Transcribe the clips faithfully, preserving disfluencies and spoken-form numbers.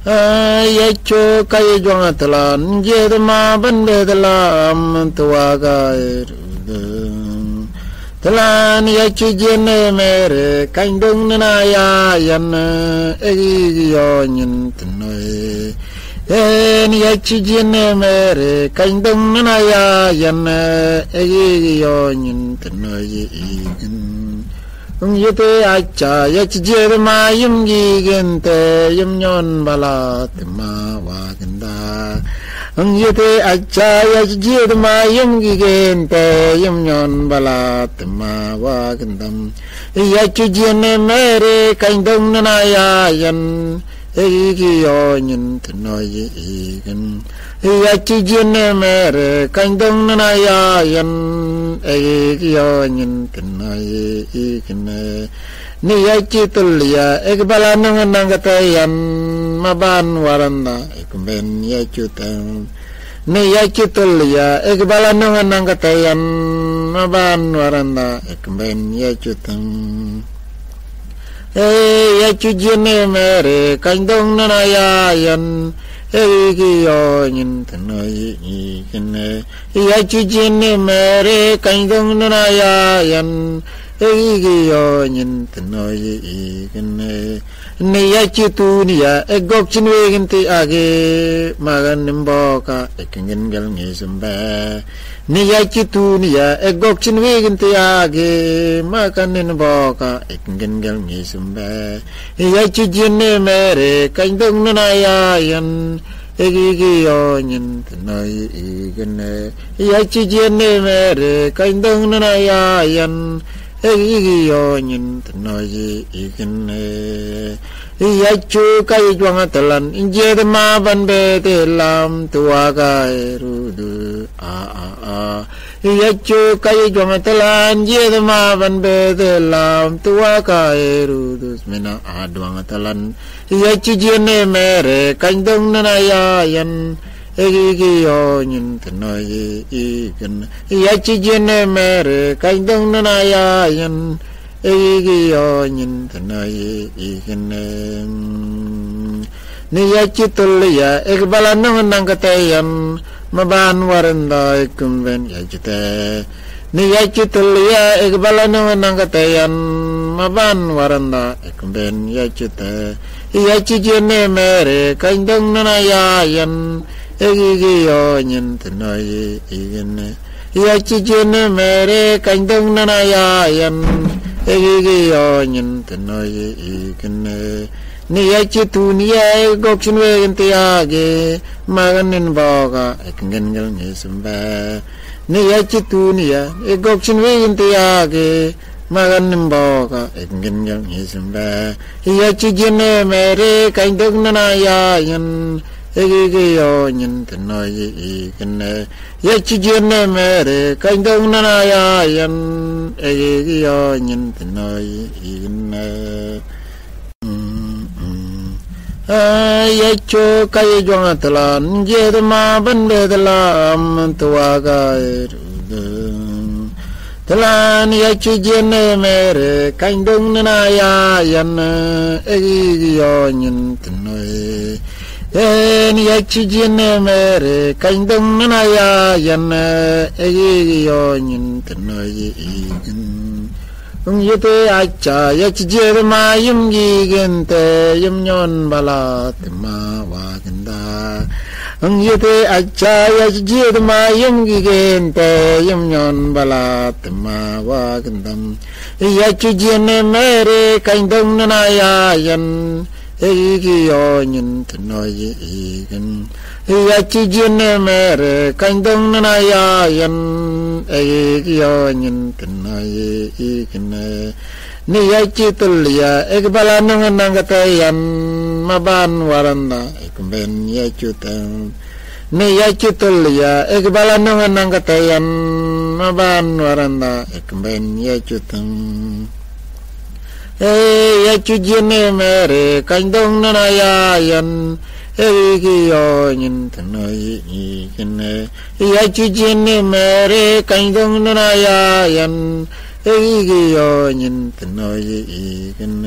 Yaccu kayi juang tilan, jied ma ban be tilam, tuwa ga e rudu. Tilan yaccu jied ne mere, kañ dong nana ya yan, egi gi yo nyin tino yi. En yaccu jied ne mere, kañ dong nana ya yan, egi gi yo nyin tino yi igin. Ung yete acca, yaccu jied ma yum gi gente, yum nyon bala tima wa genda. Ung yete acca, yaccu jied ma yum gi gente, yum nyon bala tima wa gendam. Yaccu jied ne mere, kañ dong nana ya yan. Egi gi yo nyin tino yi igin. Yaccu jied ne mere, kañ dong nana ya yan. Egi gi yo nyin tino yi igin. Ni yaccu tul ya, egi bala nung nang kata yan, ma ban waranda, egi ben yaccu tang. Ni yaccu tul ya, egi bala nung nang kata yan, ma ban waranda, egi ben yaccu tang. E, yaccu jied ne mere, kañ dong nana ya yan, egi gi yo nyin tino yi igin. Yaccu jied ne mere, kañ dong nana ya yan, egi gi yo nyin tino yi igin. Ni yaccu tuni ya, e gok cin wegin ti agi, magan nimboka, e kengin gel ngisumbe. Ni yaccu tuni ya, e gok cin wegin ti agi, magan nimboka, e kengin gel ngisumbe. Yaccu jied ne mere, kañ dong nana ya yan, egi gi yo nyin tino yi igin. Yaccu jied ne mere, kañ dong nana ya yan, egi gi yo nyin tino yi igin. Yaccu kayi juang tilan, jied ma ban be tilam, tuwa ga e rudu, a, a, a. Yaccu kayi juang tilan, jied ma ban be tilam, tuwa ga e rudu, mina a juang tilan. Yaccu jied ne mere, kañ dong nana ya yan, egi gi yo nyin tino yi igin. Yaccu jied ne mere, kañ dong nana ya yan, egi gi yo nyin tino yi igin. Ni yaccu tul ya, egi bala nung nang kata yan, ma ban waranda, egi ben yaccu te. Ni yaccu tul ya, egi bala nung nang kata yan, ma ban waranda, egi ben yaccu te. Yaccu jied ne mere, kañ dong nana ya yan, egi gi yo nyin tino yi igin. Yaccu jied ne mere, kañ dong nana ya yan, egi gi yo nyin tino yi igin. Ni yaccu tuni ya, e gok cin wegin ti agi, magan nimboka, e kengin gel ngisumbe. Ni yaccu tuni ya, e gok cin wegin ti agi, magan nimboka, e kengin gel ngisumbe. Yaccu jied ne mere, kañ dong nana ya yan, egi gi yo nyin tino yi igin. Yaccu jied ne mere, kañ dong nana ya yan, egi gi yo nyin tino yi igin. Mm, mm. A, yaccu kayi juang tilan, jied ma ban be tilam, tuwa ga e rudu. Tilan yaccu jied ne mere, kañ dong nana ya yan, egi gi yo nyin tino yi. En yaccu jied ne mere, kañ dong nana ya yan, egi gi yo nyin tino yi igin. Ung yete acca, yaccu jied ma yum gi gente, yum nyon bala tima wa genda. Ung yete acca, yaccu jied ma yum gi gente, yum nyon bala tima wa gendam. Yaccu jied ne mere, kañ dong nana ya yan, egi gi yo nyin tino yi igin. Yaccu jied ne mere, kañ dong nana ya yan, egi gi yo nyin tino yi igin. Ni yaccu tul ya, egi bala nung nang kata yan, ma ban waranda, egi ben yaccu tang. Ni yaccu tul ya, egi bala nung nang kata yan, ma ban waranda, egi ben yaccu tang. E, yaccu jied ne mere, kañ dong nana ya yan, egi gi yo nyin tino yi igin. Yaccu jied ne mere, kañ dong nana ya yan, egi gi yo nyin tino yi igin.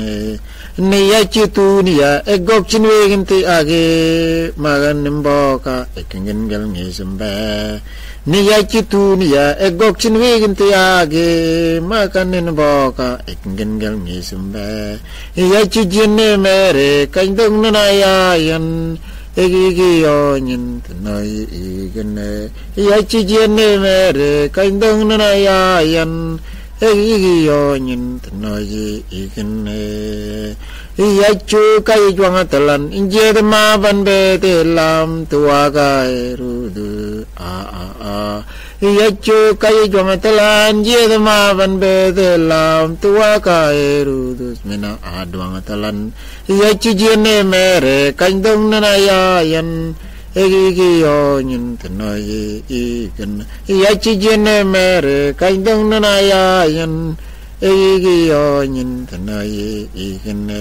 Ni yachi tuniya, e gokchin wigin ti agi, magan nimboka, e kingin gel ngisumbe. Ni yachi tuniya, e gokchin wigin ti agi, magan nimboka, e kingin gel ngisumbe. Yachi jine mere, kaindong nana yayan, e gigi yonyin, tanoyi igene. Yachi jine mere, kaindong nana yayan, e gigi yonyin, tanoyi igene. Yachu kai juang talan, inje de ma ban be de lam, tuwa ga e rudu, a, a, a. Yachu kai juang talan, inje de ma ban be de lam, tuwa ga e rudu, mina a duang talan. Yachi jine mere, kaindong nana yayan, e gigi yonyin, tanoyi igene. Yachi jine mere, kaindong nana yayan, e gigi yonyin, tanoyi igene.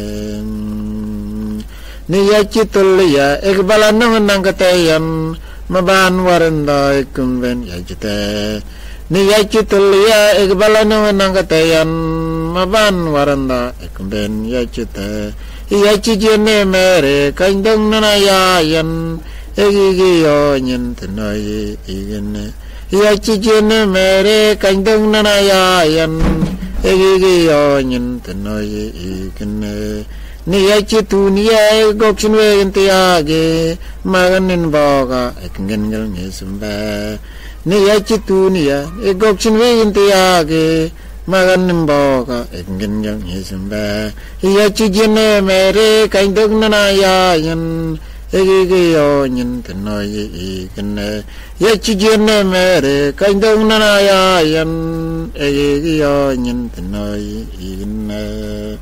Ni yachi tuliya, e bala nung nang katayan, maban waranda e kumben yachi te. Ni yachi tuliya, e bala nung nang katayan, maban waranda e kumben yachi te. Yachi jine mere, kaindong nana yayan, e gigi yonyin, tanoyi igene. Yachi jine mere, kaindong nana yayan, e gigi yonyin, tanoyi igene. Ni yachi tuniya, e gokchin wigin ti agi, magan nimboka, e kingin gel ngisumbe. Ni yachi tuniya, e gokchin wigin ti agi, magan nimboka, e kingin gel ngisumbe. Yachi jine mere, kaindong nana yayan, e gigi yonyin, tanoyi igene. Yachi jine mere, kaindong nana yayan, e gigi yonyin, tanoyi igene.